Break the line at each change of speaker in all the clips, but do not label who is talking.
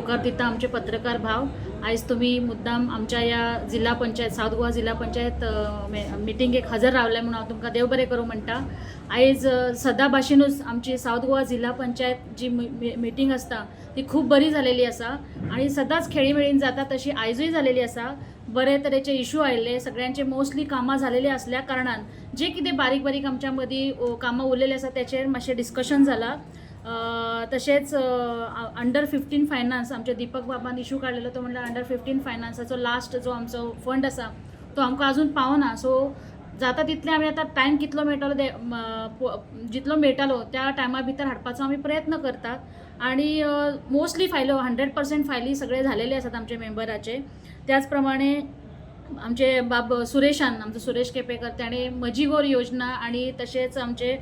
येवकार दिता आमचे पत्रकार भाव. आयज तुमी मुद्दाम आमच्या ह्या जिल्हा पंचायत, सावथ गोवा जिल्हा पंचायत मिटिंगेक हजर रावले म्हणून हांव तुमकां देव बरें करूं म्हणटा. आयज सदां भाशेनूच आमची सावथ गोवा जिल्हा पंचायत जी मिटींग आसता ती खूब बरी जालेली आसा आनी सदांच खेळीमेळीन जाता तशी आयजूय जालेली आसा. बरे तरेचे इशू आयिल्ले, सगळ्यांचे मोस्टली कामां झालेली असल्या कारणान जे कितें बारीक बारीक आमच्या मदीं कामां उरलेली आसा तेचेर मातशें डिस्कशन जाला. तशेंच अंडर 15 फायनान्स आमच्या दीपक बाबान इशू काडलेलो, तो म्हणल्यार अंडर 15 फायनान्साचो लास्ट जो आमचो फंड आसा तो आमकां अजून पावना. सो जाता तितलें आमी आतां टायम कितलो मेळटलो जितलो मेळटालो त्या टायमा भितर हाडपाचो आमी प्रयत्न करतात आनी मोस्टली फायलो, 100% फायली सगळे झालेले आसात आमचे मेंबराचे. त्याच प्रमाणे आमचे बाब सुरेशान, आमचो सुरेश केपेकर, ताणें म्हजी गोर योजना आनी तशेंच आमचे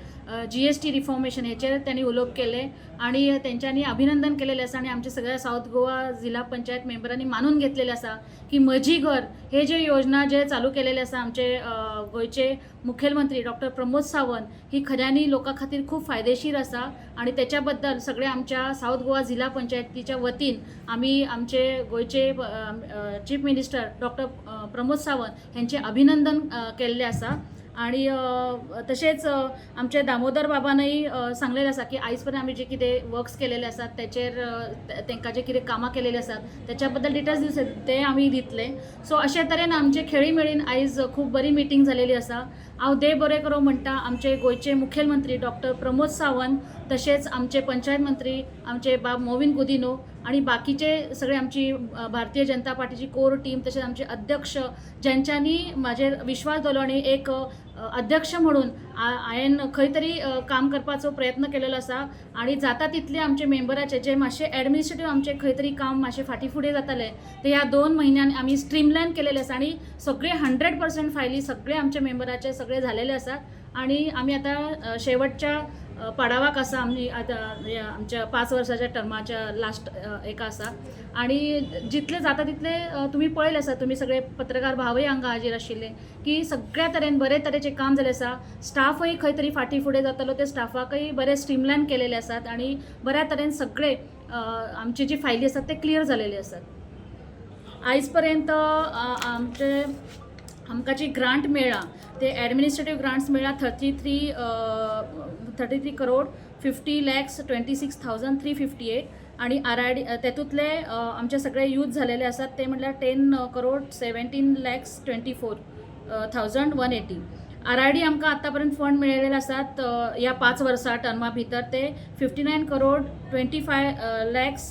जीएसटी रिफॉर्मेशन हेचेर त्यांनी उलोवप केलें आनी तेंच्यांनी अभिनंदन केलेलें आसा आनी आमच्या सगळ्या सावथ गोवा जिल्हा पंचायत मेंबरांनी मानून घेतलेलें आसा की म्हजी घर हे जे योजना जे चालू केलेले आसा आमचे गोंयचे मुखेलमंत्री डॉक्टर प्रमोद सावंत, ही खऱ्यांनी लोकां खातीर खूब फायदेशीर आसा आनी तेच्या बद्दल सगळे आमच्या सावथ गोवा जिल्हा पंचायतीच्या वतीन आमी आमचे गोंयचे chief minister doctor Pramod Sawant हेंचें अभिनंदन केल्लें आसा. आणि तशेंच आमचे दामोदर बाबानय सांगलेलें आसा की आयज पर्यंत आमी जे कितें वर्क्स केलेले आसात तेचेर तेंकां जे कितें कामां केलेलीं आसात तेच्या बद्दल डिटेल्स दिवचे ते आमी दितले. सो अशे तरेन आमचे खेळी मेळीन आयज खूब बरी मिटींग जालेली आसा. हांव देव बरें करूं म्हणटा आमचे गोंयचे मुखेलमंत्री डॉक्टर प्रमोद सावंत, तशेंच आमचे पंचायत मंत्री आमचे बाब मोविन गुदिनो आणि बाकीचे सगळे आमची भारतीय जनता पार्टीची कोर टीम, तशेंच आमचे अध्यक्ष ज्यांच्यांनी म्हाजेर विश्वास दवरलो आनी एक अध्यक्ष म्हणून हांवें खंय तरी काम करपाचो प्रयत्न केलेलो आसा. आनी जाता तितले आमचे मेंबराचे जे मातशे एडमिनिस्ट्रेटीव आमचे खंय तरी काम मातशें फाटीं फुडें जातालें ते ह्या 2 म्हयन्यान आमी स्ट्रीमलायन केलेले आसा आनी सगळे 100% फायली सगळे आमचे मेंबराचे सगळे झालेले आसात आनी आमी आतां शेवटच्या पडावाक आसा. आमी आतां ह्या आमच्या 5 वर्साच्या टर्माच्या लास्ट एका आसा आनी जितले जाता तितले तुमी पळयले आसा, तुमी सगळे पत्रकार भावय हांगा हाजीर आशिल्ले की सगळ्या तरेन बरे तरेचें काम जालें आसा. स्टाफय खंय तरी फाटीं फुडें जातालो ते स्टाफाकय बरे स्ट्रीमलायन केलेले आसात आनी बऱ्या तरेन सगळे आमचे जी फायली आसात ते क्लियर जालेले आसात. आयज पर्यंत आमचे आमकां जी ग्रांट मेळ्ळा ते एडमिनिस्ट्रेटीव ग्रांट्स मेळ्ळा 33 crore 50 lakhs 26,358 आणि आर I D तेतूंतले आमचे सगळे यूज झालेले आसात ते म्हटल्यार 10 crore 17 lakhs 24,180. RID आमकां आतां पर्यंत फंड मेळिल्ले आसात ह्या 5 वर्सां टर्मा भितर ते 59 crore 25 lakhs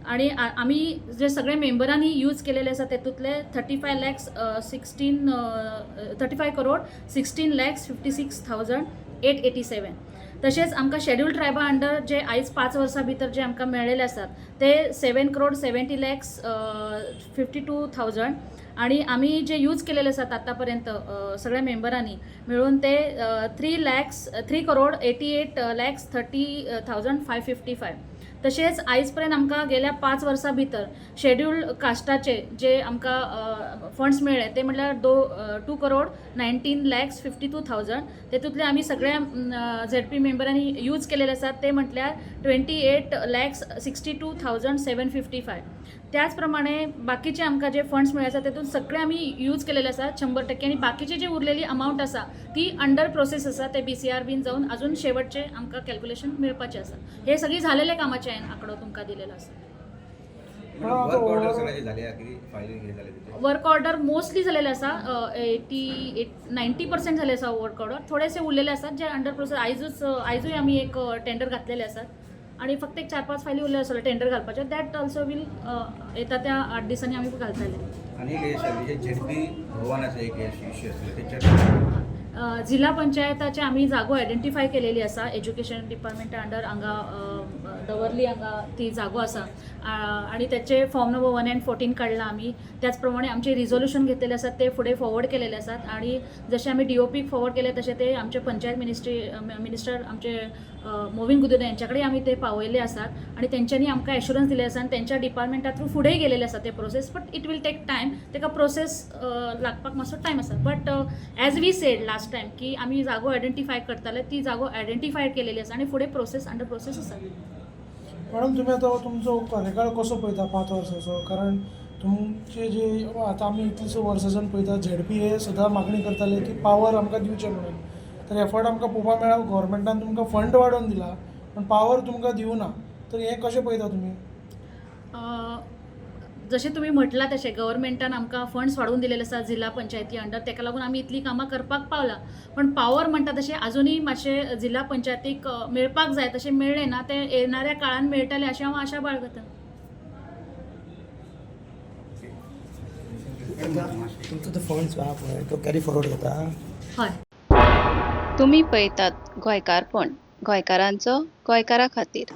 आणि आमी जे सगळे मेंबरांनी यूज केलेले आसा तेतूंतले 35 lakhs 16 35 crore 16 lakhs 56,887. तशेंच आमकां शेड्यूल ट्रायबा अंडर जे आयज 5 वर्सां भितर जे आमकां मेळ्ळेले आसात ते 7 crore 70 lakhs 52,000 आणि आमी जे यूज केलेले आसात आतां पर्यंत सगळ्या मेंबरांनी मिळून ते 3 lakhs 3 crore 88 lakhs 30,555. तशेंच आयज पर्यंत आमकां गेल्या 5 वर्सां भितर शेड्यूल्ड कास्टाचे जे आमकां फंड्स मेळ्ळे ते म्हटल्यार 2 crore 19 lakhs 52,000. तेतूंतले आमी सगळ्या झेडपी मेंबरांनी यूज केलेले आसात ते म्हटल्यार 28 lakhs 62,755. त्याच प्रमाणे बाकीचे आमकां जे फंड्स मेळ्ळे आसा तेतून सगळे आमी यूज केलेले आसात 100% आनी बाकीचे जे उरलेली अमावंट आसा ती अंडर प्रोसेस आसा. ते बीसीआर बीन जावन अजून शेवटचे आमकां कॅल्क्युलेशन मेळपाचें आसा. हे सगळी झालेले कामाचे हांवें आंकडो तुमकां दिलेलो आसा.
वर्क ऑर्डर सगळ्याचे झाले किती फायली हे झाले त्याचे?
वर्क ऑर्डर मोस्टली झालेले आसा, 88-90% झाले आसा वर्क ऑर्डर. थोडेसे उरलेले आसात जे अंडर प्रोसेस. आयजूय आमी एक टेंडर घातलेले आसात आणि फक्त एक चार पाच फायली उरले आसले टेंडर घालपाचे, that also will येता त्या 8 दिसांनी आमी घालतले.
आणि एक हे झेडपी भवनाचं एक इश्यू असले त्याच्यात?
जिल्हा पंचायताचे आमी जागो आयडेंटिफाय केलेली आसा. एज्युकेशन डिपार्टमेंटा अंडर हांगा दवर्ली हांगा ती जागो आसा आणि त्याचे फॉर्म नंबर 1 अँड 14 काडला आमी. त्याच प्रमाणे आमचे रिझोल्युशन घेतलेले आसात ते फुडें फॉरवर्ड केलेले आसात आणि जशे आमी डीओपीक फॉरवर्ड केले तशे ते आमचे पंचायत मिनिस्टर आमचे मोविन गुदिन्हो यांच्या कडेन आमी ते पावयल्ले आसात आणि तेंच्यांनी आमकां एश्युरन्स दिले आसा आनी तेंच्या डिपार्टमेंटा थ्रू फुडें गेलेले आसा ते process, but it will take time. तेका प्रोसेस लागपाक मातसो टायम आसा, but as we said last time की आमी जागो आयडेंटिफाय करताले, ती जागो आयडेंटिफाय केलेली आसा आनी फुडें प्रोसेस अंडर प्रोसेस आसा.
मॅडम, तुमी आतां तुमचो कार्यकाळ कसो पळयता 5 वर्सांचो? कारण तुमचे जे आतां आमी इतलीं वर्सां सावन पळयता, झेडपी हे सदां मागणी करताले की पावर आमकां दिवचें म्हणून. तर हे फावट आमकां पळोवपाक मेळ्ळा, गोवोरमेंटान तुमकां फंड वाडोवन दिला पूण पावर तुमकां दिवना. तर हें कशें पळयता तुमी?
जशें तुमी म्हटलां तशें गव्हर्मेंटान आमकां फंड्स वाडोवन दिलेले आसा जिल्हा पंचायती अंडर. तेका लागून आमी इतलीं कामां करपाक पावला. पण पावर म्हणटा तशें आजुनूय मातशें जिल्हा पंचायतीक मेळपाक जाय तशें मेळ्ळें ना. तें येणाऱ्या काळान मेळटलें अशें हांव आशा बाळगतां.
तुमचो तो फंड्स आहा पळय, तो कॅरी फॉरवर्ड जाता?
हय.
तुमी पळयतात गोंयकारपण, गोंयकारांचो गोंयकारा खातीर.